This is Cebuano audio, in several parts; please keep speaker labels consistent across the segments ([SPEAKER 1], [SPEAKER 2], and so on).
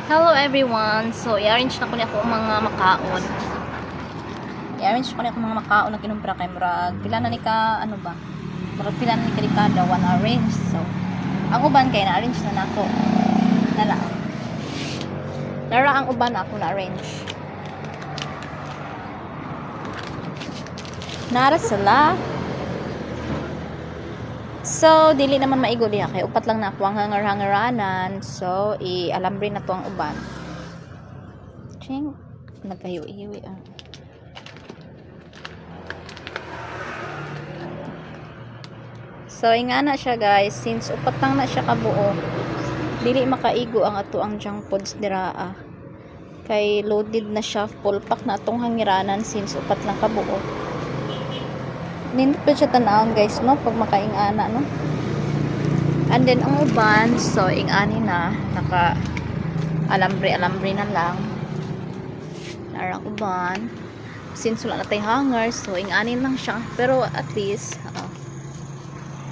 [SPEAKER 1] Hello everyone. So, i-arrange na ko ni ako ang mga makaon. I-arrange ko ni ako mga makaon na kinumpra kay murag pila na ni ka ano ba? Murag pila na ni ka kada one arrange. So, ang uban kay na-arrange na nako. Nala. Nara ang uban na ako na-arrange. Nara sila. So, dili naman maigo diha kay upat lang na ako ang hangar-hangaranan. So, i-alambre na to ang uban. Ching, nagkahiwi-hiwi ah. So, ingana siya guys, since upat lang na siya kabuo, dili makaigo ang ato ang junk foods dira ah. Kay loaded na siya, full pack na atong hangiranan since upat lang kabuo. Nindot pa siya tanawon guys, no? Pag makaingana, no? And then, ang uban, so, ingani na, naka alambre-alambre na lang. Narang uban. Since wala na tay hanger, so, ingani lang siya. Pero, at least,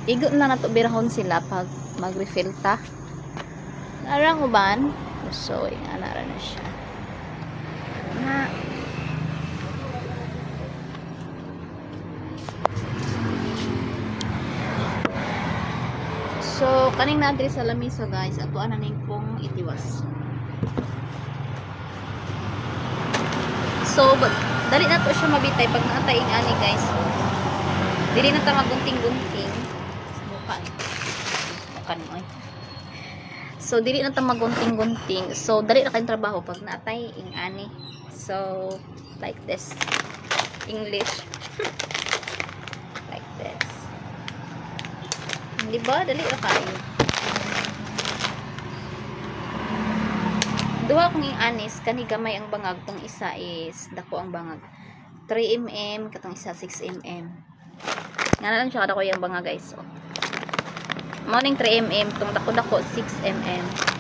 [SPEAKER 1] igo na nato birahon sila pag mag-refill ta. Narang uban. So, ingana ra na siya. Na. So, kaning naadri sa lamiso guys, ato ana ning pong itiwas. So, dali na to siya mabitay pag naatay ani guys. Dili na ta magunting-gunting. Bukan. Bukan mo ay. So, dili na ta magunting-gunting. So, dali na kayong trabaho pag naatay ing ani. So, like this. English. Like this. Di ba? Dali ra kayo. Duha kong ing anis, kani gamay ang bangag, tong isa is dako ang bangag. 3 mm, katong isa 6 mm. Nga na lang siya kadako yung bangag guys. So, morning 3 mm, tong dako-dako 6 mm.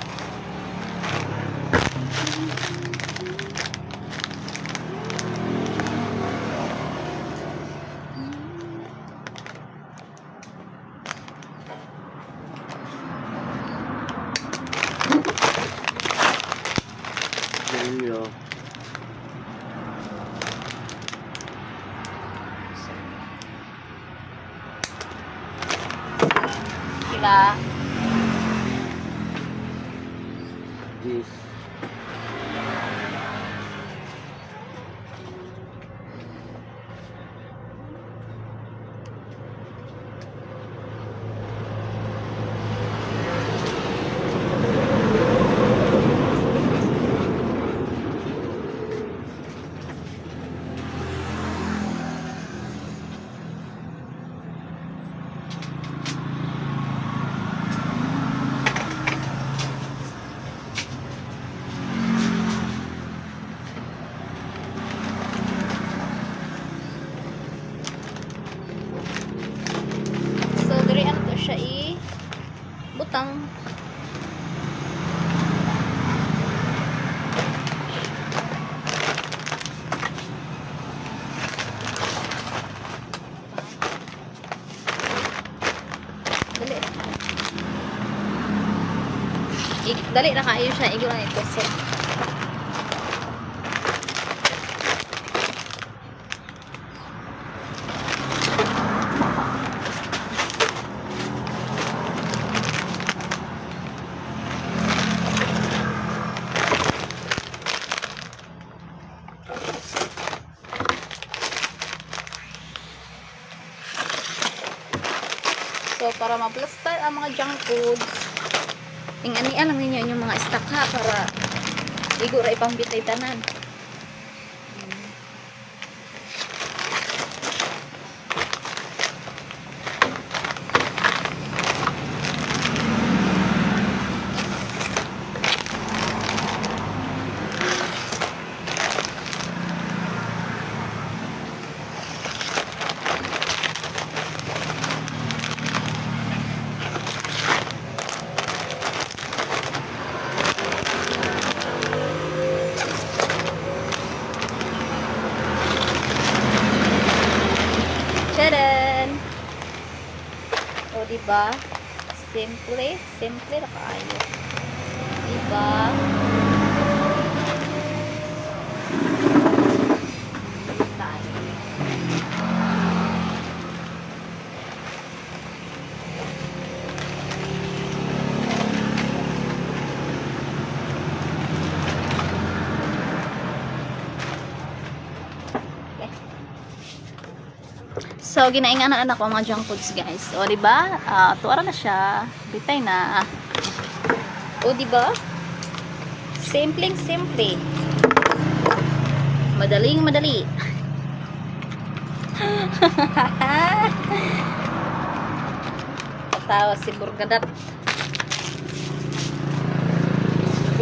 [SPEAKER 2] Inyo.
[SPEAKER 1] Sila.
[SPEAKER 2] This.
[SPEAKER 1] So, diri ano to siya i butang. Dali. Dali na kaayo siya, igo na ito. So, para ma-plaster ang mga junk foods, ing-anian lang ninyo inyong mga stock ha, para igo ra ipambitay tanan. Charan! O, diba? Simple, simple na kaayo. Diba? So, ginainganan na ko ang mga junk foods, guys. O, di ba? Ah, tuara na siya. Bitay na. O, di ba? Simpleng simple. Madaling madali. Katawa si Burgadat.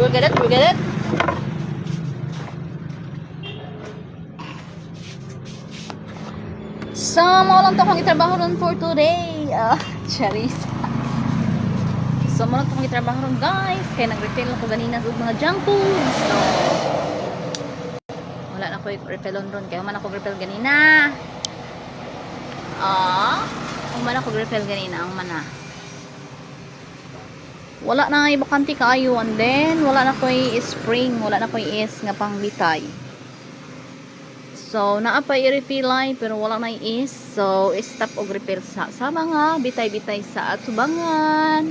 [SPEAKER 1] Burgadat, Burgadat. So, mao lang to akong itrabaho ron for today. Ah, charis. So, mao lang to akong itrabaho ron, guys. Kaya nag-refill ako ganina og mga junk food. So, wala na ko refill on ron. Kaya man ako refill ganina. Ah, human ako refill ganina. Ang mana. Wala na ay bakante kaayo, and then wala na ko'y spring, wala na ko'y is nga pangbitay. So, naa pa i-refill ay, pero wala na is. So, stop og refill sa mga bitay-bitay sa atubangan.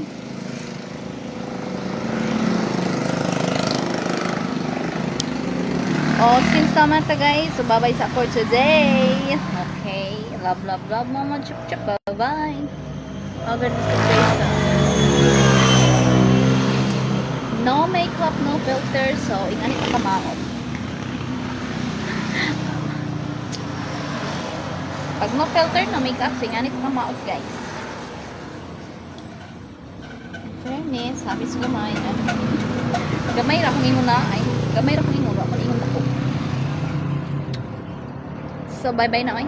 [SPEAKER 1] Oh, since tama ta, guys, so bye-bye sa for today. Okay, love, love, love, mama, chup, chup, bye-bye. Agad Mr. Jason. No makeup, no filter, so ingani pa kamaot. Pag no filter, no makeup, so ingani pa kamaot, guys. In fairness, sabi sa gamay. Gamay ra akong ingon na. Ay, gamay ra akong ingon. Ako ingon ako. So, bye-bye na, ay.